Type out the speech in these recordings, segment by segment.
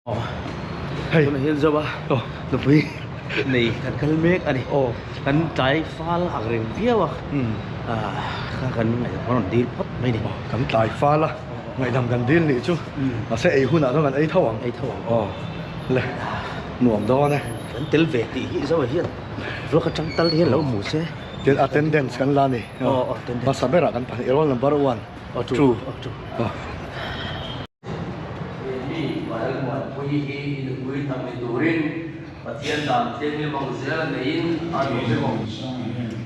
Hei tunah hian Zoa nupui nei kan kal mek a ni. Kan tlai fal ang reng viau a, kha kan ngaihdam kan rawn dil phawt mai a ni. Kan tlai fal a, ngaihdam kan dil nih chu mahse ei hunah chuan kan ei tho ang. Ei tho ang. Aw le nuam dawn e. Kan tel ve tih hi Zoa hian vlog atang tal hian lo hmu se. Tin attendance kan la a ni. Aw attendance. Hmasa berah kan pahnih roll number one, two. Aw. Mi Lalmuanpuii hi i nupui tak ni turin Pathian dan thianghlim ang zel a neiin a duh che maw?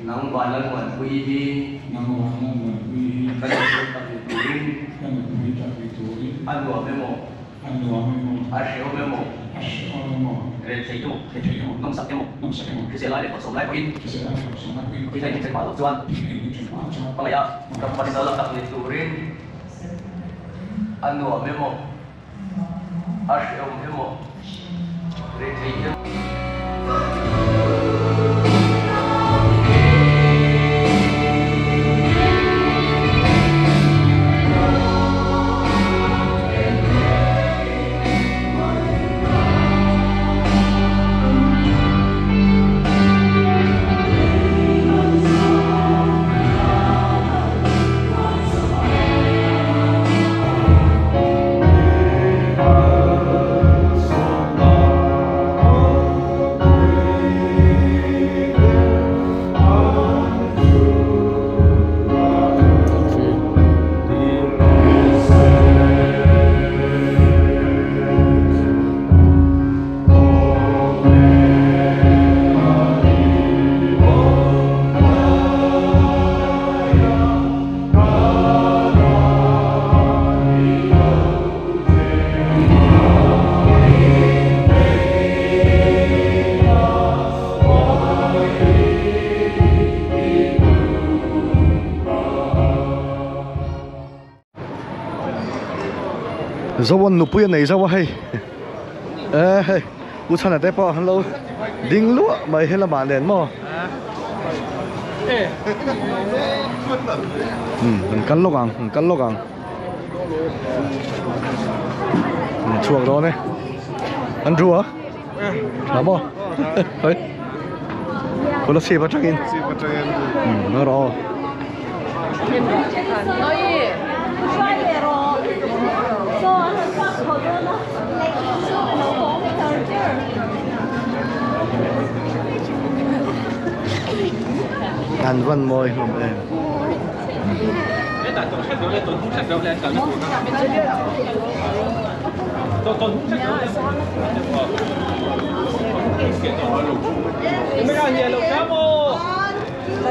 Nang van Lalmuanpuii hi ka nupui tak ni turin a nuam emaw? A hrehawm emaw? Rel theitu nawmsak emaw? Hrisel lai leh pawhsawm lai pawhin thil a inhmeh pah loh chuan hmangaih a ka pasal tak ni turin A nuam emaw, a hrehawm emaw, rethei emaw. Zoan nupui a nei zo a hei e hei u chhana te pawh an lo ding luah mai he lamah nen maw umm an kal lawk ang an kal lawk ang an chhuak dawn e an ru a tha maw hei Kolasib atangin umm a rawh aw. An van mawi hlawm em.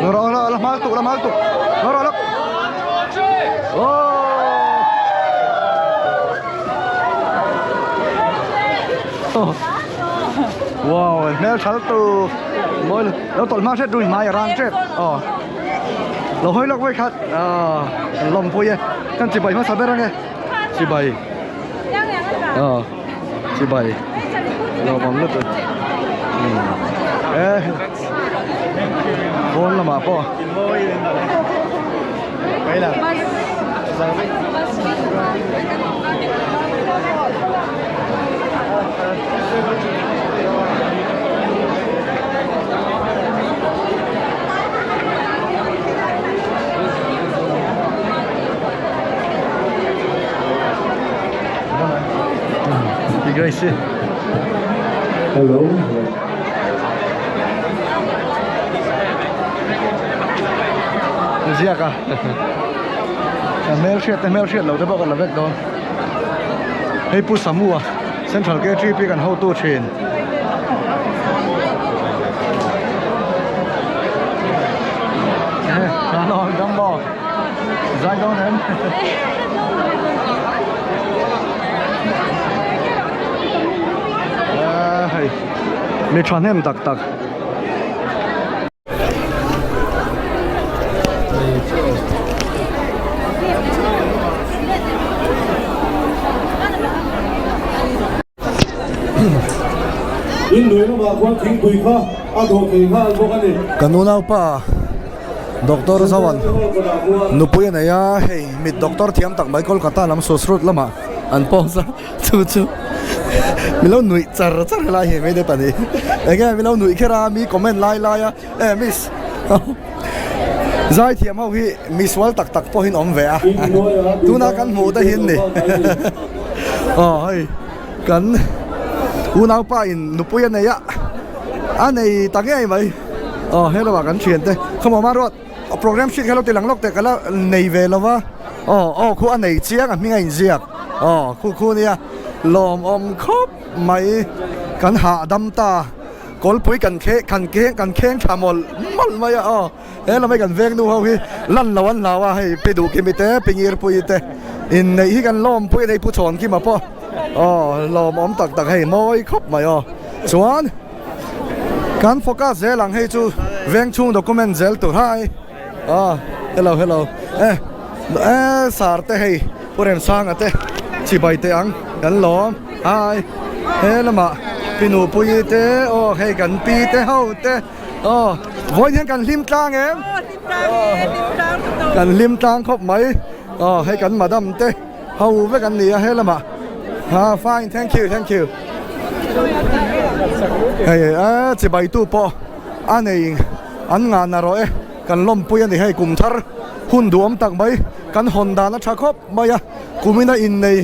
Nó rồi, nó mal tục, nó mal tục. Nó rồi, nó. Oh. Wow, hmel thal tu. Mawi lo tawlh hma hret ru hmai a rang tep. Aw. Lo hawi lawk vawi khat. Aw, kan lawmpui e. Kan chibai hmasa ber ange. Chibai. Aw. Chibai. Lawmawm lutuk. E. Pawn lamah pawh. Grace. Hello. Ziak a. Hmel hriat te hmel hriat lo te pawh kan la vek dawn. Hei Pu Samua Central KTP kan hotu thin. Zai dawn em? Hei mi thahnem tak tak. Kan unaupa an post a chu chu min lo nuih char char helai hi hmeichhe pahnih enge min lo nuih kher a mi comment lai lai a e miss zaithiam ho hi misual tak tak pawhin awm ve a tuna kan hmuh te hi ni aw hei kan unaupa in nupui a nei a a nei ta ngei mai aw hello ah kan thian te khawmawm a ruat Program sheet kha lo ti lang lawk teh ka la nei ve lo va, aw aw khu a nei chiang a hming a inziak aw khu khu nia lawmawm khawp mai kan hahdam ta kawlpui kan khe kan keng kan kheng thla mawlh mawlh mai a aw he lamah kan veng nu ho hi lan lo an hlau a hei pi duh kimi te pi ngirpui te inneih hi kan lawmpui a nei pu chhawn kima pawh aw lawmawm tak tak hei mawi khawp mai aw chuan. Kan focus zel ang hei chu veng chhung document zel tur hai ah hello hello eh eh sar te hei Pu Remsanga te chibai teh ang kan lawm hai he lamah pi Nupuii te aw hei kan pi te ho te aw vawiin hian kan hlim tlang em kan hlim tlang khawp mai aw hei kan madam te. Ho vek an ni a he lamah ah fine thank you thank you hei eh chibai tu pawh a nei an ngah na rawh e kan lawmpui a ni hei kum thar hun duhawm tak mai kan hawn dan a tha khawp mai a kumina innei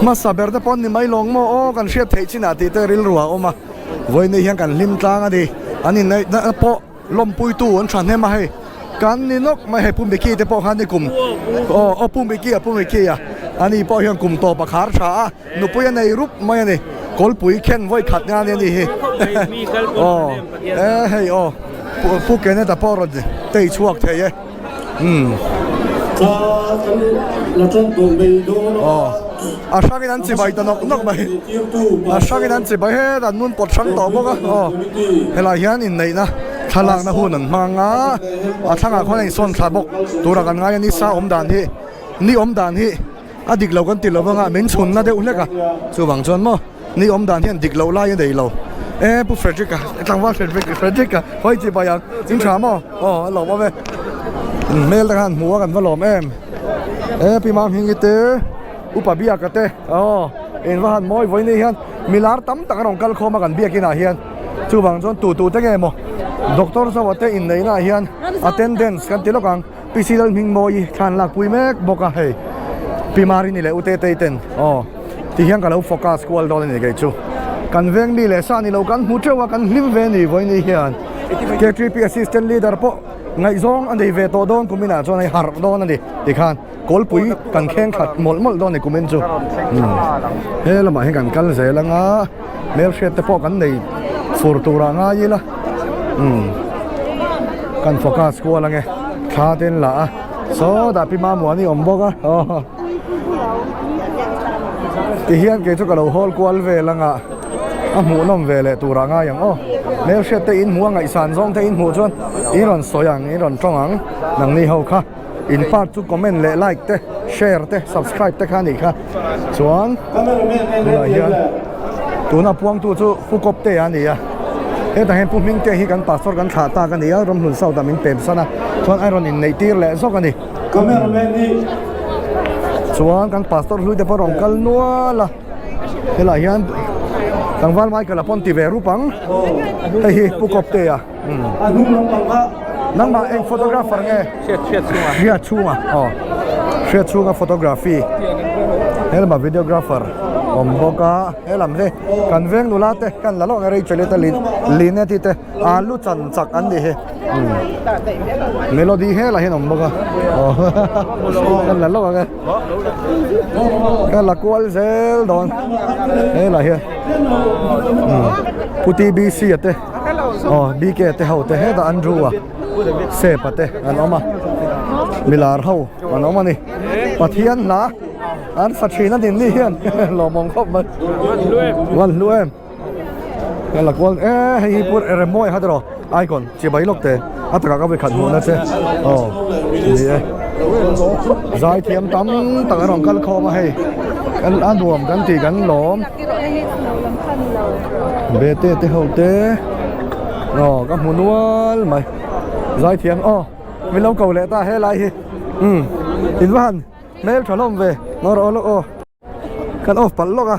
hmasa ber te pawh an ni mai lawng maw aw kan hriat theih chinah tih te rilru a awm a vawiin hi hian kan hlim tlang a ni an inneih na pawh. Lawmpuitu an tha hnem a hei kan ni nawk mai hei Pu Mickey te pawh khan ni kum aw aw Pu Mickey a Pu Mickey a ani pawh hian kum tawp a khar tha a nupui a nei rup mai a ni kawlpui khen vawi khat nga ania ni hi aw e hei aw Pu Kenneth a pawh rawn tei chhuak thei e umm aw a hrangin an chibai ta nawk nawk mai a hrangin an chibai het an nun pawt hrang tawh bawk a aw helai hian inneihna thlalakna hun an hmang a a thlangah khuan a insawn thla bawk tura kan ngai a ni sa awm dan hi ni awm dan hi a dik lo kan ti lo vanga min chhunna deuh hlek a chuvang chuan maw ni awm dan hian dik loh lai a nei lo e pu Frederick a tlangval Frederick Frederick a hawi chibai ang in tha maw aw a lawm awm e hmel te khan hmu a kan va lawm em e pi Mang Hmingi te upa biaka te aw in va han mawi vawi ni hian milar tam tak a rawn kal khawm a kan biak inah hian chuvang chuan tu tu te nge maw doctor zawa te inneihna ah hian attendance kan ti lawk ang. Pi Lal Hmingmawi thlan lak pui mek bawk a hei Pi Marini leh U Tetei ten aw ti hian ka lo focus kual dawn a ni kei chu kan veng mi leh sa ni lo kan hmu teuh a kan hlim ve ni vawiin ni hian K3P assistant leader pawh ngaihzawng a nei ve tawh dawn kum inah chuan hei harh dawn a ni tikhan kawlpui kan kheng khat mawlh mawlh dawn a ni kum in chu he lamah hian kan kal zel anga hmelhriat te pawh kan nei fur turah ngai ila umm kan focus kual ange thla te an la a saw dah pi Mamuani awm bawk a aw tihian kei chu ka lo hawl kual vel anga a hmuhnawm ve leh turah ngai ang aw hmelhriat te in hmuh a ngaihsan zawng te in hmuh chuan in rawn sawi ang in rawn tawng ang nangni ho kha. In part chu comment leh like te share te subscribe te kha a nih kha chuan tunah hian tuna puangtu chu Pu Kawpte a ni a hetah hian Pu Hmingte hi kan pastor kan thlah tak a ni a Ramhlun South ah min pem san a chuan a rawn inneih tir leh zawk a ni chuan kan pastor hlui te pawh a rawn kal nual a helaiah hian tlangval Michael a pawn ti ve rup ang hei hi Pu Kawpte a. Nangmah eng photographer nge? Hriat chhunga. Aw. Hriat chhunga photography. He lamah videographer awm bawk a. He lam hi kan veng nula te kan la lawk a Rachel te Lynette te alu chan chak an ni hi. Melody he lah hian awm bawk a. Aw. Kan la lawk ang e. Kan la kual zel dawn. He lah hian. Pu TBC a te. Aw BK te ho te hetah Andrew a Sepa te an awm a milar ho an awm a ni Pathian hla an sa thin a ni ni hian lawmawm khawp mai van hlu em ka la kual e hei hi pur ere mawi hat erawh icon chibai lawk te a takah ka vawikhat hmuhna che aw ni e zaithiam tam tak an rawn kal khawm a hei a nuam kan tih kan lawm. Bete te ho te aw ka hmu nual mai zaithiam aw min lo ko leh ta helai hi umm in va han hmel tha hlawm ve ngaw rawh lawk aw. Kan off palh lawk a.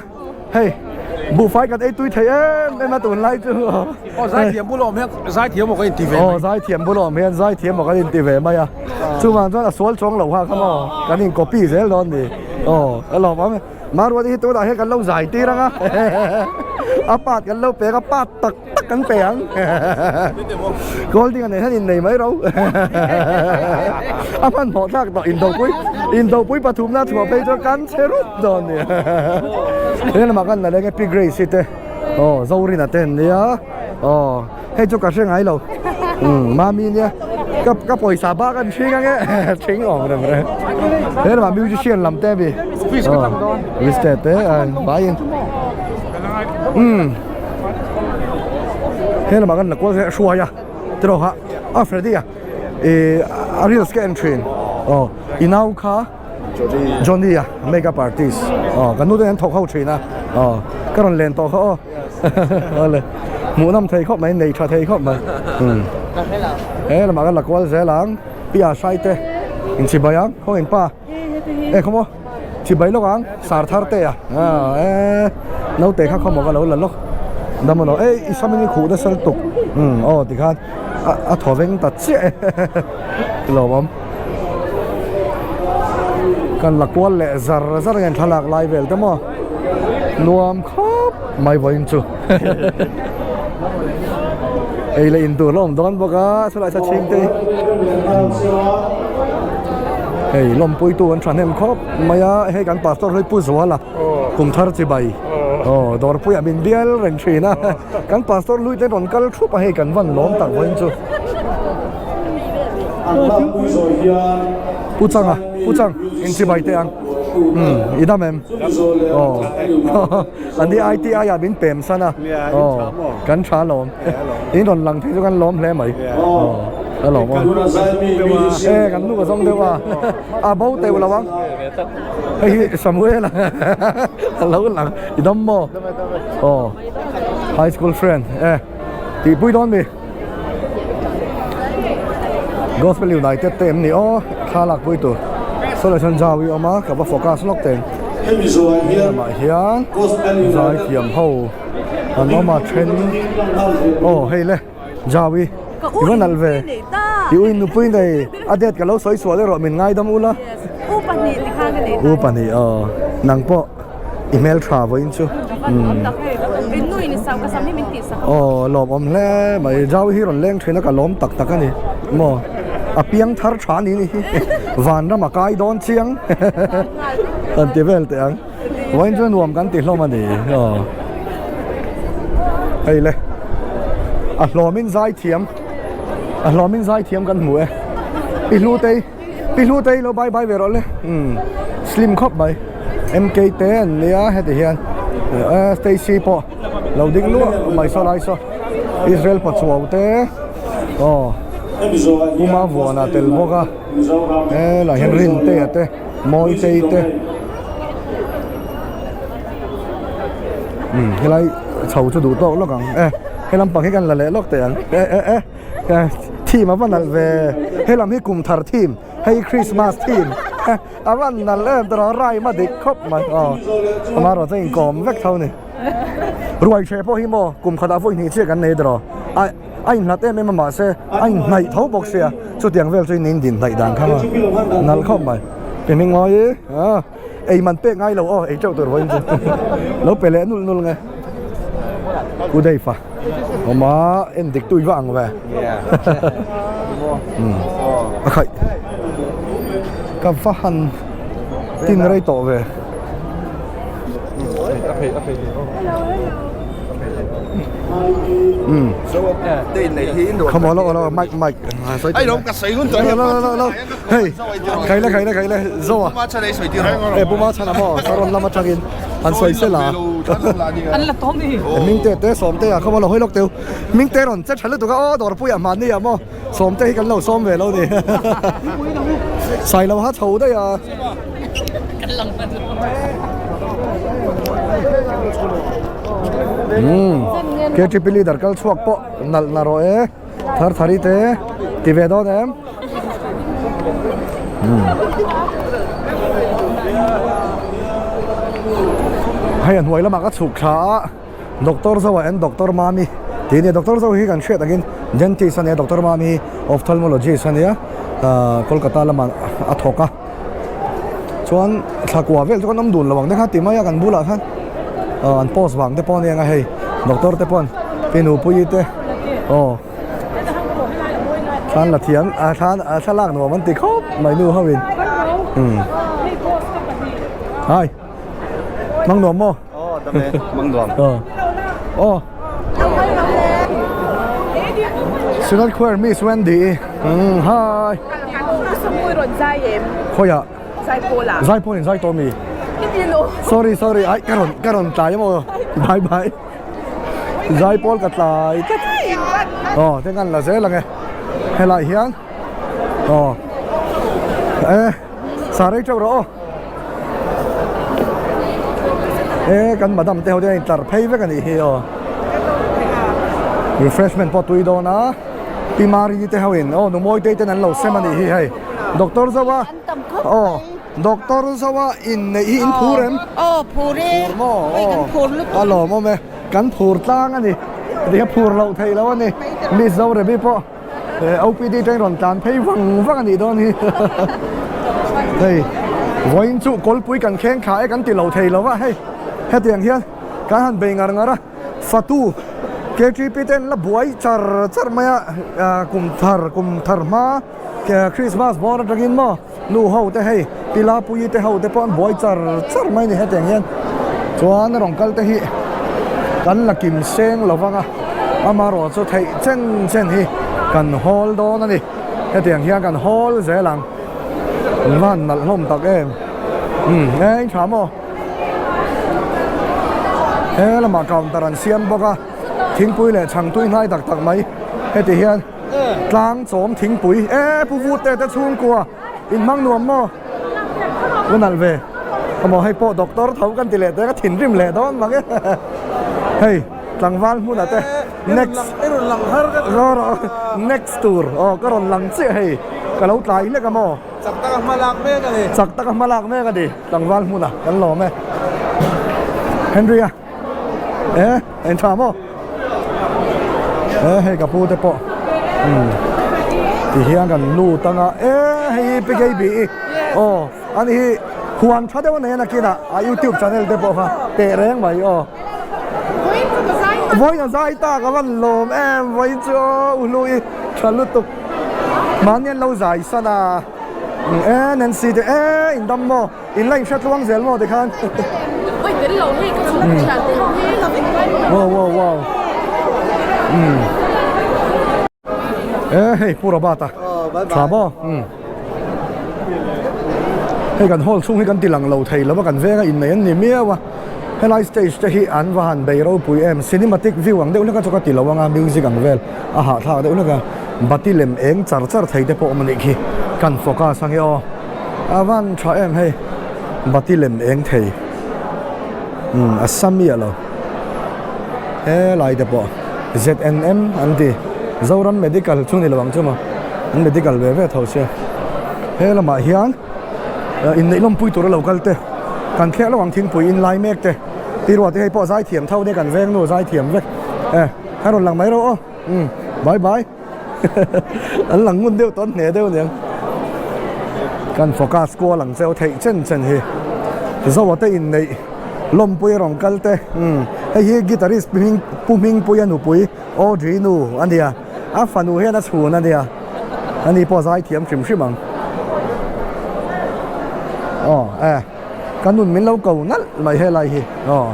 Hei buhfai kan ei tui thei em em a tunlai chu. Aw zaithiam bul awm hian zaithiam aw kan inti ve mai. Aw zaithiam bul awm hian zaithiam aw kan inti ve mai a. Chuvang chuan a sual chuang lo kha kha maw kan in copy zel dawn ni. Aw a lawm awm e. Maruati hi tunah hian kan lo zai tir ang a. A part kan lo pek a part tak tak kan pe ang. Golding a nei hian innei mai ro. A hmanhmawh thlak tawh indopui indopui pathumna chhuah phei chuan kan che rup dawn nia. He lamah kan la leng e Pi Grace hi te aw Zorina te an nia aw hei chu ka hre ngai lo umm Mami nia ka ka pawisa bak an hring ang e hring awm reng reng. He lamah musician lam te a mi aw Mister te vaiin umm. He lamah kan la kual hle hruai a tiraw kha a Freddy a ih a reels ka en thin aw i nau kha Johnny a makeup artist aw kan nu te an thawk ho thin a aw ka rawn len tawh kha aw awle hmuh nawm thei khawp mai nei tha thei khawp mai umm he lamah kan la kual zel ang pi a hrai te inchibai ang khaw in pa. E khaw maw chibai lawk ang sar thar te a e naute kha khaw maw ka lo la lawk dam a lo e i sam in i khuh nasa lutuk umm aw tikhan a thaw veng ta chiah e lawmawm kan la kual leh zar zar nge thlalak lai vel te maw nuam khawp mai vawiin chu ei leh in tur la awm dawn bawk a chulai sa chhing te hi. Hei lawmpuitu an thahnem khawp mai a hei kan pastor hlui Pu Zuala kum thar chibai aw dawrpuiah min bial reng thin a kan pastor hlui te rawn kal thup a hei kan van lawm tak vawiin chu Pu Changa Pu Chang in chibai teh ang umm i dam em aw an ni ITI ah min pem san a aw kan tha lawm in rawn lang thei chu kan lawm hle mai aw. A lawm awm. E kan nu ka zawng deuh a. A bo teuh lo ang. Hei hi Samuel a lo lang. I dam maw? Aw. High school friend. E tih pui dawn mi. Gospel United te em ni aw. Thla lak pui tur. Saw leh chuan zau i awm a. Ka va focus lawk teng. Lamah hian zaithiam ho an awm a then. Aw hei le. Jawi, i va nalh ve. I ui nupui nei a date ka lo sawi sual erawh min ngaidam ula. U pahnih ti khan ka nei ta. U pahnih aw. Nang pawh i hmel tha vawiin chu. Aw lawmawm hle mai. Jawi hi rawn leng thin a ka lawm tak tak a ni. Maw a piang thar tha ni ni hi. Vanram a kai dawn chiang. Kan ti vel teh ang. Vawiin chu nuam kan ti hlawm a ni aw hei le a hlawmin zai thiam a hlawmin zai thiam kan hmu e pi hlu te pi hlu te lo bye bye ve rawh le umm slim khawp mai MK te an nia heti hian Stacy pawh lo ding luah mai saw lai saw Israel pachuau te aw Puma vuana tel bawk a helaiah hian Rintea te. Mawi chei te umm helai chho chu duh tawk lawk ang e he lampang hi kan la leh lawk teh ang e e e e theme a va nalh ve he lam hi kum thar theme hei christmas theme a va nalh em tawh rhyme a dik khawp mai aw amaherawh chu a inkawm vek tho a ni ruai hreh pawh hi maw kum khatah vawi hnih chiah kan nei tawh a. A inhlat em em a mahse a inhnaih tho bawk sia chutiang vel chu in indin hnaih dan kha nalh khawp mai pi hming mawi i a ei man pek ngai lo aw ei teuh tur vawiin chu lo pe leh nulh nulh nge u Dave-a awm a en dik tui va ang ve a khaih ka va han tin rei tawh ve. Come on, lo, mic, mic. Ai lo, ka sawi hun tawh Lo, lo, lo, hei, khai le, khai le, khai le, zo a. E, puma chhan a maw, saron lama tangin han sawi sel a. An la tawm i. Ming te te sawm te a, come on, lo hawi lawk teu. Ming te rawn che tha lutuk a, aw dawrpui ah hmanni ah maw, sawm te hi kan lo sawm ve lo ni. Sai lo ha chho daih a. Umm KTP leader kal chhuak pawh nalh na rawh e thar thari te ti ve dawn em umm. Hei a hnuai lamah ka chhuk thla a, Doctor Zoa and Doctor Mami tih a nia, Doctor Zoa hi kan hriat angin Dentist a nia, Doctor Mami hi Ophthalmologist a nia, ahh Kolkata lamah a thawk a, chuan thla kua vel chu kan awm dun lo ang te kha ti mai a kan bulah khan ahh an post vang te pawh a nia ang a hei Doctor te paw'n pi Nupuii te aw. Thlan la thiam a thlan a thlalak nuam an ti khawp mai nu ho in umm hai mang nuam maw aw dam e mang nuam aw aw Synod Choir Miss Wendy umm hai khawiah zaipawl in zai tawh mi sorry sorry ai ka rawn ka rawn tlai emaw bye bye. Zaipawl ka tlai tlat aw te ngan la zel ang e helai hian aw e sa rei teuh rawh aw e kan madam te ho te in tlar phei vek a nih hi aw refreshment pawh tui dawn a pi mari te ho in aw nu mawi te ten an lo sem a nih hi hei doctor zaua aw. Doctor Zoa inneih hi in phur em? Aw phur e. Phur maw? Oi kan phur lutuk. A lawmawm e. Kan phur tlang a ni. Tikha phur loh theih loh a ni. Miss Zorebi pawh OPD train rawn tlan phei vang vang a nih dawn hi. Hei vawiin chu kawlpui kan kheng thla e kan ti lo thei lo va hei. Hetiang hian kan han bei ngar ngar a. Fatu KTP ten la buai char char mai a kum thar kum thar hma Christmas bawr atangin maw. Nu ho te hei Pilapuii te ho te pawh an buai char char mai a ni hetiang hian chuan rawn kal te hi kan la kim seng lo vang a amaherawh chu theih chen chen hi kan hawl dawn a ni hetiang hian kan hawl zel ang van nalh hlawm tak em umm eng tha maw he lamah counter an siam bawk a thingpui leh chhangtui hnai tak tak mai heti hian. Tlang chawm thingpui e pu vut te te chhungkua in hmang nuam maw? Ka nalh ve amaw hei pawh doctor tho kan ti leh te ka thinrim leh dawn mang e hei tlangval hmunah te next next tur aw ka rawn lang chiah hei ka lo tlai hlek amaw chak taka hma lak mek a ni chak taka hma lak mek a ni tlangval hmunah kan lawm e Henry a. E eng tha maw e hei ka pu te pawh umm ti hian kan lut ang a e hei hi pi kei bih i aw ani hi huan tha deuh a nei a nakinah a youtube channel te pawh kha teh reng mai aw vawiin a zai tak a van lawm em vawiin chu aw u hlui tha lutuk mahni an lo zai san a e Nancy te e in dam maw. In la inhre tluang zel maw tikhan. Oi tel lo hei ka chhung ka thian te ho hi. Wow wow wow. Um. E hei Pu Robert a. Tha maw? Um. Hei kan hall chhung hi kan ti lang lo thei lo a kan venga innei an ni miau a. Helai stage te hi an va han bei ropui em cinematic view ang deuh hlek a chu ka ti lo anga music ang vel a hahthlak deuh hlek a bati lem eng char char thei te pawh awm a nih khi kan focus ange aw. A van tha em hei bati lem eng thei umm a sa miah lo helai te pawh Z_N_M an ti Zoram medical chu ni lo ang chu maw an medical ve ve tho sia he lamah hian inneih lawmpui tur a lo kal te kan thlek lo ang thingpui in lai mek te ti ruah te hei pawh zaithiam tho nia kan veng nu zaithiam vek e a rawn lang mai rawh aw umm bye bye. An lang ngun deuh tawh an hneh deuh aniang. Kan focus kual ang cheu theih chen chen hi. Zoa te inneih lawmpui a rawn kal te umm hei hi guitarist pu hming pu hmingpuia nupui Audrey nu a nia a fanu hian a chhun a nia ani pawh zai thiam hrim hrim ang. Aw e ka nun min lo ko nalh mai helai hi aw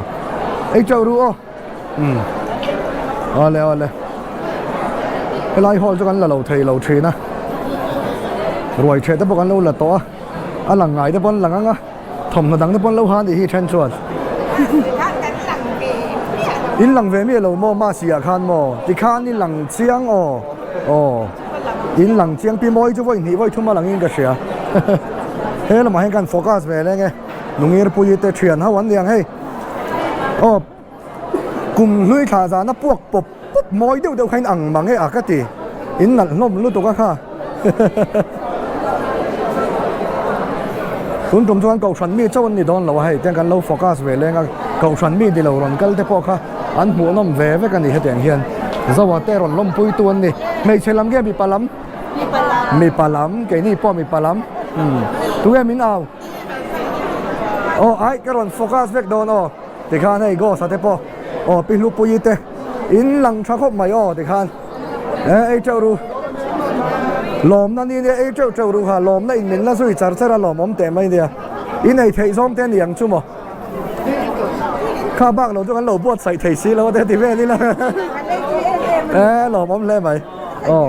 ei teuh ru aw. Umm awle awle helai hall chu kan la lo thei lo thin a ruai theh te pawh kan lo la tawh a a lang ngai te pawh an lang ang a thawmhnaw dang te pawh an lo ha a nih hi then chuan in lang ve miah lo maw masi ah khan maw tikhan i lang chiang aw aw in lang chiang pi mawi chu vawi hnih vawi thum a lang in ka hria he lamah hian kan focus ve leng e nungirpui te thian ho an ni ang hei. Aw kum hlui thla zana puak pawp pawp mawi deuh deuh kha in ang mang e a ka ti in nalh hlawm lutuk a kha tun tum chuan kohhran mi chauh an ni dawn lo a hei tiang kan lo focus ve leng a. Kohhran mi ni lo rawn kal te pawh kha an hmuhnawm ve vek a ni hetiang hian Zoa te rawn lawmpui tu an ni. Hmeichhe lam nge mipa lam? Mipa lam. Keini pawh mipa lam. Umm tunge min au? Aw ai ka rawn focus vek dawn aw tikhan hei Ghost a te pawh aw Pi Hlupuii te in lang tha khawp mai aw tikhan eh ei teuh ru lawmna ni nia ei teuh teuh ru kha lawmna in min la zui char char a lawmawm teh mai nia in ei theih zawng te a ni ang chu maw kha bak lo chu kan lo buatsaih thei si lo a te ti vel ila eh lawmawm hle mai aw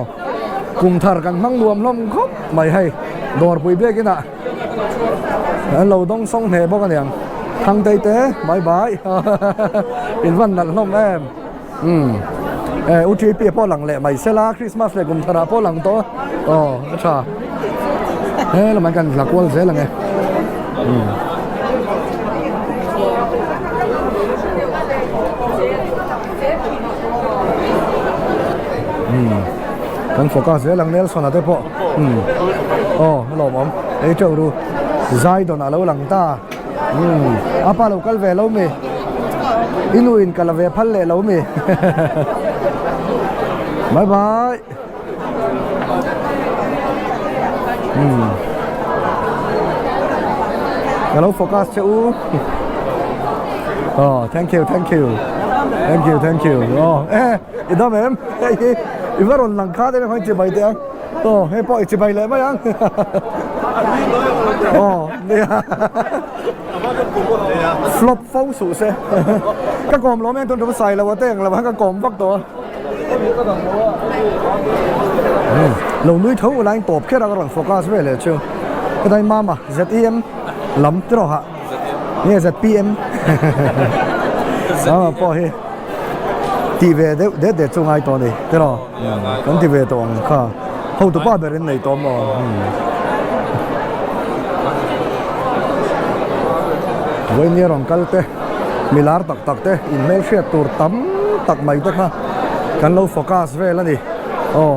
kum thar kan hmang nuam hlawm khawp mai hei dawrpui biakin ah. An lo dawng sawng hle bawk a niang. Thangtei te bye bye in van nalh hlawm em. Umm e U TP pawh lang leh mai sela Christmas leh kum tharah pawh lang tawh a aw a tha. He lamah hian kan hla kual zel ang e. Umm. Umm kan focus zel ang Nelson a te pawh. Umm aw a lawmawm ei teuh ru zai dawn a lo lang ta umm a pa lo kal ve lo mi i nu in ka la ve phal leh lo mi bye bye umm ka lo focus che u aw thank you thank you thank you thank you aw eh i dam em hei hi i va rawn lang kha te khawn chi mai teh ang aw hei pawh i chi mai leh mai ang aw nia flop fo suh se ka kawm lawm em tun tum sai lo a te ang lo a ka kawm vak tawh a lo nui tho ula in tawp kher a ka rawn focus ve leh chu hetlai mama ZEM lam tiraw hah nge ZPM mama pawh hi. Tih ve deuh det det chu ngai tawh a ni tiraw kan ti ve tawh ang kha hotu pa ber in nei tawh maw vawinia rawn kal te mi lar tak tak te in hmelhriat tur tam tak mai te kha kan lo focus vel a ni aw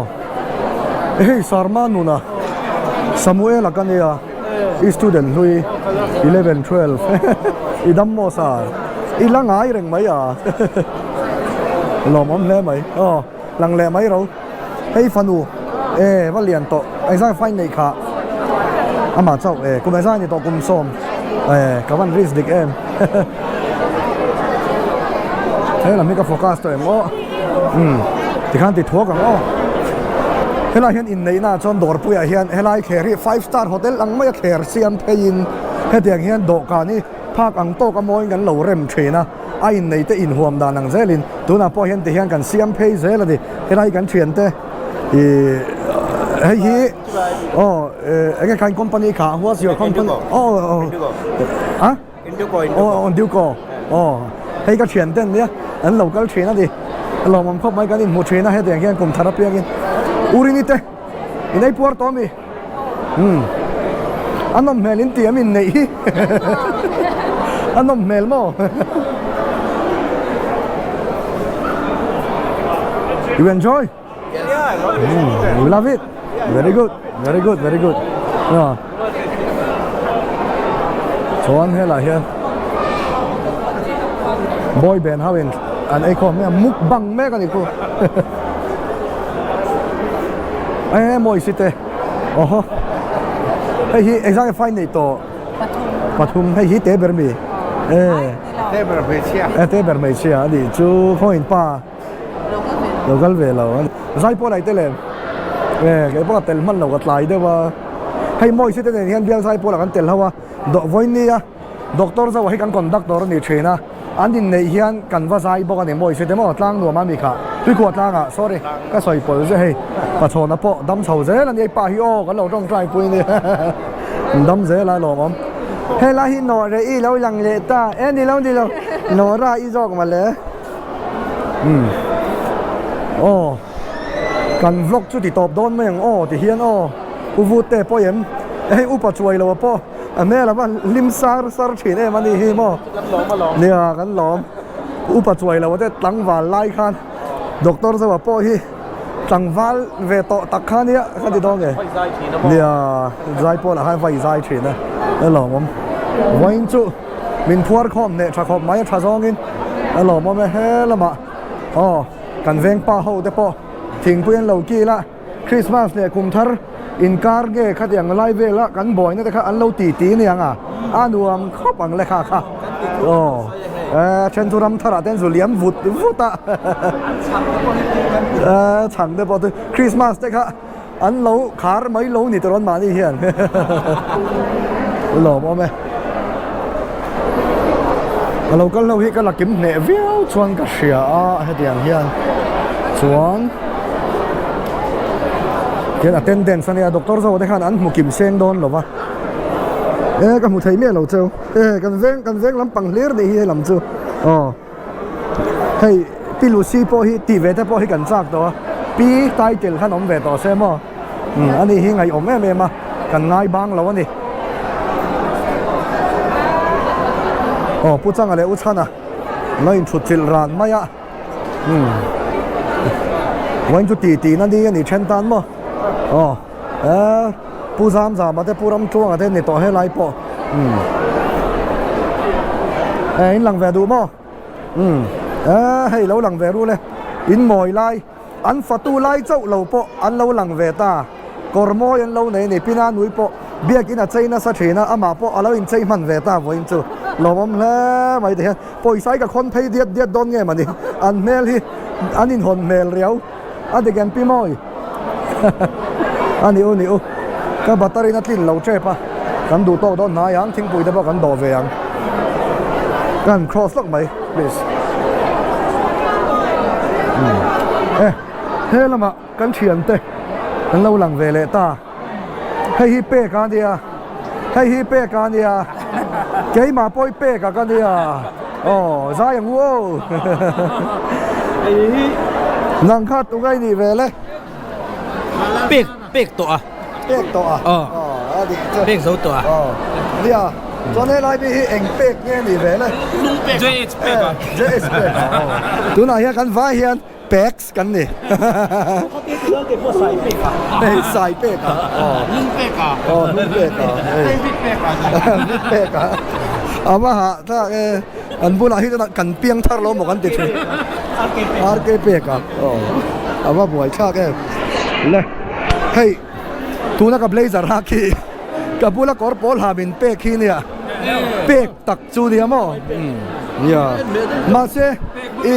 hei Sarma nuna Samuela ka nia i student hlui 11 12 i dam maw sa i la ngai reng mai a lawmawm hle mai aw lang leh mai ro hei fanu e va lian tawh engzai fine neih kha amah chauh e kum engzai ni tawh kum sawm e ka van risk dik em he lam hi ka focus tawh em aw umm tikhan ti thuak ang aw helai hian inneihna ah chuan dawrpuiah hian helai thler hi five star hotel ang maia thler siam pheiin hetiang hian dawhkan hi phak ang tawk a mawiin kan lo rem thin a a innei te inhuam dan ang zelin tunah pawh hian tihian kan siam phei zel a ni helai kan thiante ihh hei hi aw eng nge kha in company kha what's your company aw aw a. Aw Duco aw hei ka thian ten nia an lo kal thin a ni a lawmawm khawp mai kan inhmu thin a hetiang hian kum thar apiangin Urini te in ei puar tawh ami umm a nawm hmel in ti am in neih hi a nawm hmel maw You enjoy? Mm, you love it? Very good, very good, very good. Yeah. Chuan helai hian boy band ho in an ei khawm mek a mukbang mek a ni khu. E mawi si te. Oho. Hei hi exam e fine nei tawh. Pathum. Pathum hei hi te ber mi. E. Te ber hmeichhia. E te ber hmeichhia a nih chu khaw in pa. Lo kal ve lo a zai pawh laih te lem e kei pawh ka tel hman lo ka tlai deuh a hei mawi si te nen hian bial zai pawh lah kan tel ho a dawh vawiin a doctor zo ah hi kan conductor a ni thin a an inneih hian kan va zai bawk a ni mawi si te maw tlang nuam a mi kha tuikhuah tlang ah sorry ka sawi pawlh zeh hei pachhawn pawh dam chho zel a ni hei pa hi aw kan lo tawngtai pui a ni dam zel a lawmawm helai hi nawh reh i lo lang leh ta e ni lo ni lo nawh ra i zawk mawle. Umm aw kan vlog chu ti tawp dawn mai ang aw ti hian aw u vut te pawh em hei upa chuai lo a pawh a hmel a va hlim sar sar thin em a ni hi maw nia kan lawm upa chuai lo te tlangval lai khan doctor zaua pawh hi tlangval ve tawh tak kha nia ka ti dawn nge nia zai pawh lah khan vai zai thin a a lawmawm vawiin chu. Min phuar khawm hneh tha khawp mai a tha zawngin a lawmawm e he lamah aw kan veng pa ho te pawh thingpui an lo kil a Christmas leh kum thar inkar nge khatiang lai vela kan buaina te kha an lo ti ti aniang a a nuam khawp ang lekha kha aw eh then chu ram tharah te an zu liam vut vut a eh chhang te pawh chu Christmas te kha An lo khar mai lo ni tawh mahni hian lawm awm e. A lo kal ho hi ka la kim hneh viau chuan ka hria a hetiang hian chuan tian attendance ania doctor zawk te khan an hmu kim seng dawn lo va e ka hmu thei miah lo cheu e kan veng kan veng lampang hlir nih hi helam chu aw. Hei Pi Lucy pawh hi tih ve te pawh hi kan chak tawh a, Pi title khan awm ve tawh se maw? Umm ani hi ngaihawm em em a, kan ngai bang lo a ni. Aw Pu Changa leh U Chhana lo inthut chilh ran mai a, umm vawiin chu tih tihna ni a ni then tan maw? Aw eh Pu Zamzama te Pu Ramtluanga te ni tawh helai pawh umm eh in lang ve duh maw? Umm eh hei lo lang ve rul e in mawi lai an fatu lai chauh lo pawh an lo lang ve ta kawr mawi an lo nei a ni pina nui pawh biakin a chei nasa thin a amah pawh a lo inchei hman ve ta vawiin chu lawmawm hle mai ti hian pawisa hi ka khawn phei diat diat dawn nge mawni an hmel hi an inhawn hmel riau a dik em pi mawi a ni u ni u ka battery in a tlin lo tep a kan duh tawk dawn hnai ang thingpui te pawh kan dawh ve ang ka han cross lawk mai please e he lamah kan thian te kan lo lang ve leh ta hei hi pek a nia hei hi pek a nia keimah pawh hi pek a ka nia aw zai ang u aw nang kha tunga i nih ve le pek pek tawh a pek tawh a aw a dik chu pek zo tawh a aw nia chuan helai mi hi eng pek nge nih ve le lung pek JH pek a JH pek a aw tunah hian kan vai hian Peks kan ni. Hei sai pek a. Hnung pek a. Aw hnung pek a. Hei vit pek a. Vit pek a. A va hah thlak e. An bulah hi chuan kan piang thar lo maw kan ti thin. RK pek a. Aw a va buai thlak em. Le hei tuna ka blazer hak hi ka bula kawr pawl ha min pek hi nia. Pek tak Chu nia maw? Nia. Mahse, i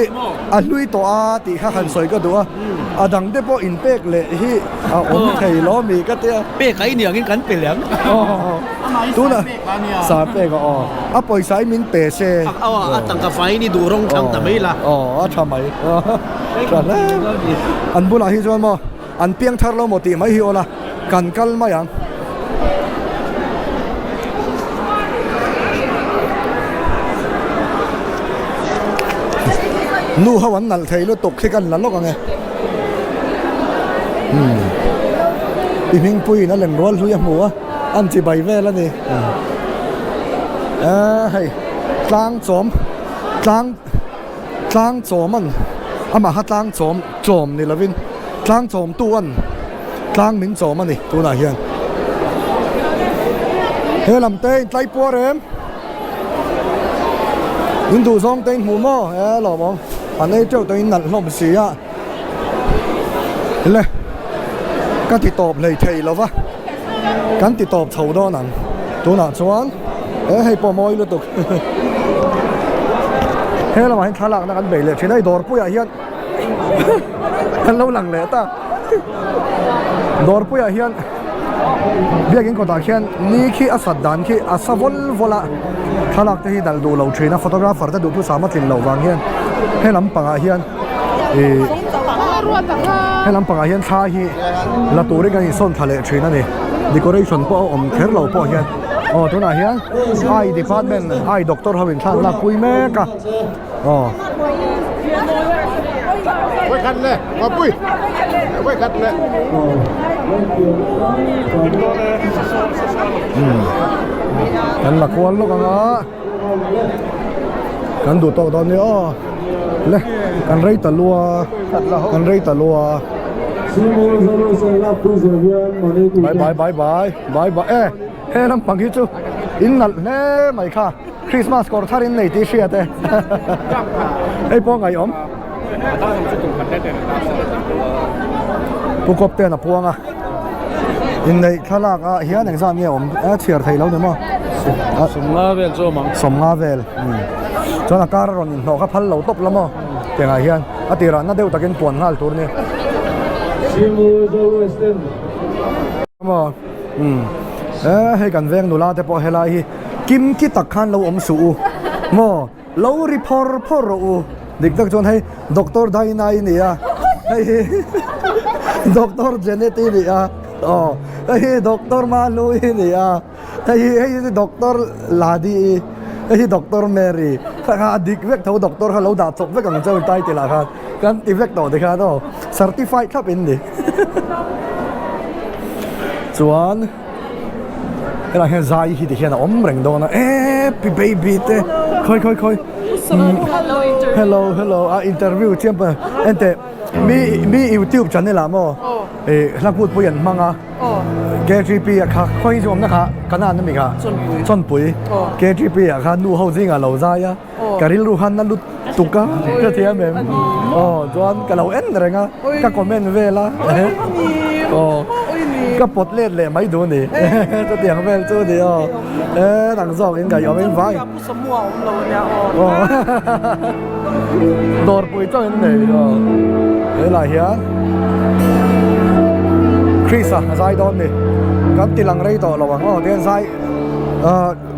a hlui tawh a tih kha han sawi ka duh a. A dang te pawh inpek leh hi a awm thei lo mi ka tia. Pek a i niangin kan pe leh ang. Tunah sa pek a aw. A pawisa hi min pe se. Aw a tangka faiin i duh rawng thlang ta mai la. Aw a tha mai. Tha hle. An bulah hi chuan maw An piang thar lo maw tih mai hi aw la, kan kal mai ang. Nu ho an nalh thei lutuk khi kan la lawk ang e. Hmm. I hmingpuiin a lem rual hlui a hmu a, an chi bai vel a ni. Eh hei, tlang chawm, tlang Tlang chawm an, amah kha tlang chawm chawm ni lovin tlang chawmtu an tlang min chawm a ni tunah hian. He lam te in tlai puar em? In duh zawng te in hmuh maw? E lawm awm, an ei teuh tawh in nalh hlawm si a. Le, ka ti tawp hlei thei lo va, kan ti tawp chho dawn ang tunah chuan e hei pawh mawi lutuk he lamah hian thlalakna kan bei leh thin a hei dawrpuiah hian kan lo lang leh ta dawrpuiah hian biakin kawtah khian ni khi a sat dan khi a sa vawl vawl a thlalak te hi dal duh lo thin a photographer te duhthusam a tlin loh vang hian he lampangah hian ih he lampangah hian thla hi la turin kan insawn thla leh thin a ni decoration pawh a awm kher lo pawh hian aw tunah hian eye department eye doctor ho in thla an lak pui mek a aw. Kan la kual lawk ang a. Kan duh tawk dawn nia aw. Le kan rei ta lua kan rei ta lua. Bye bye bye bye bye bye e he lampang hi chu in nalh hle mai kha. Christmas kawr thar in nei tih hriat e. Hei pawh ngaihawm. Pu Kawp ten a puang a. Inneih thlalak ah hian engzat nge awm a chhiar thei lo ni maw? Sawmnga vel chu awm ang. Sawmnga vel. Chuan a kar a rawn inhnawh kha phal lo tawp la maw? Tiangah hian a tirah na deuh takin puan nghal tur ni. Maw? Hei kan veng nula te pawh helai hi kim ki tak khan lo awm suh u maw? Lo ri phawr phawr rawh u. Dik tak chuan hei Doctor Daina i ni a, hei hi Doctor Janet i ni a, aw hei hi Doctor Manu i ni a, hei hi hei hi Doctor Ladi i, hei hi Doctor Mary. Kha kha a dik vek tho Doctor kha lo dah chawp vek ang cheu title ah khan kan ti vek tawh tikhan aw certified thlap in ni. Chuan. Helai hian zai hi ti hian a awm reng dawn a epi baby te khawi khawi khawi hello hello a interview chiam pa ente mi mi youtube channel ah maw eh hla kut pui an hmang a KGP a kha khawi chu awmna kha kanan ami kha chawnpui KGP ah kha nu ho zingah lo zai a ka rilru khan na lut tuk a ka thiam em aw chuan ka lo en reng a ka comment vel a aw ka pawt let leh mai duh ni chutiang vel chu ni aw e nang zawk in ngaih awm in vai aw dawrpui chauh in nei aw helai hian Chris a zai dawn ni kan ti lang rei tawh lo ang aw tihian zai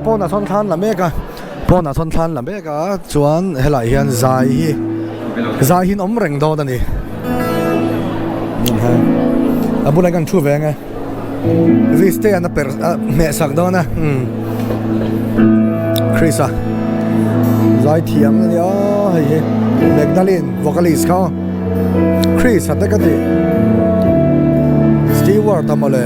pawnah sawn thlan la mek a. Pawnah sawn thlan la mek a chuan helai hian zai hi zai hi an awm reng dawn a ni a bulah hian kan thu ve ang e viste an a per a hmeh sak dawn a umm Chris a zai thiam a nia hei hi Magdalene vocalist kha aw Chris a te ka tih Stewart a mawle.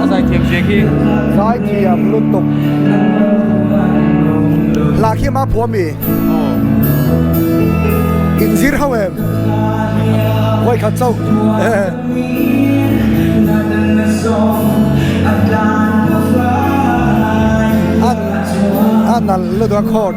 A zaithiam zia khi. Zaithiam lutuk. Hla khi ama phuah mi. Inzir ho em. Vawikhat chauh. A nalh lutuk a chord.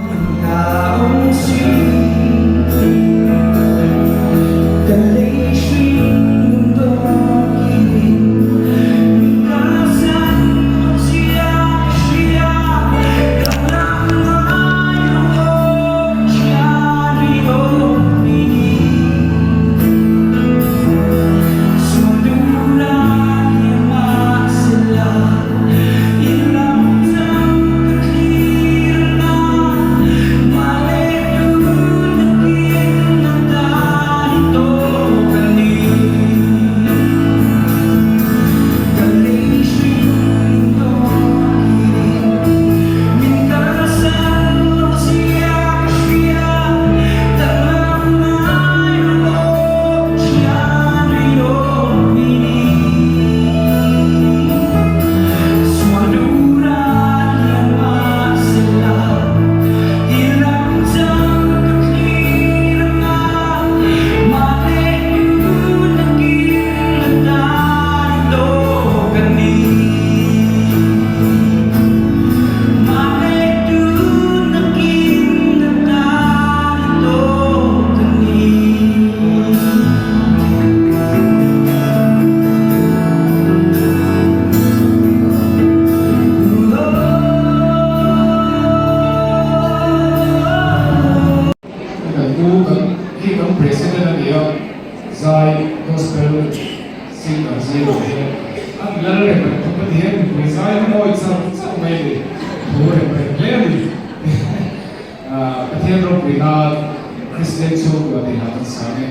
Pathian ropui nan Kristian chhungkua tih hla kan sang e.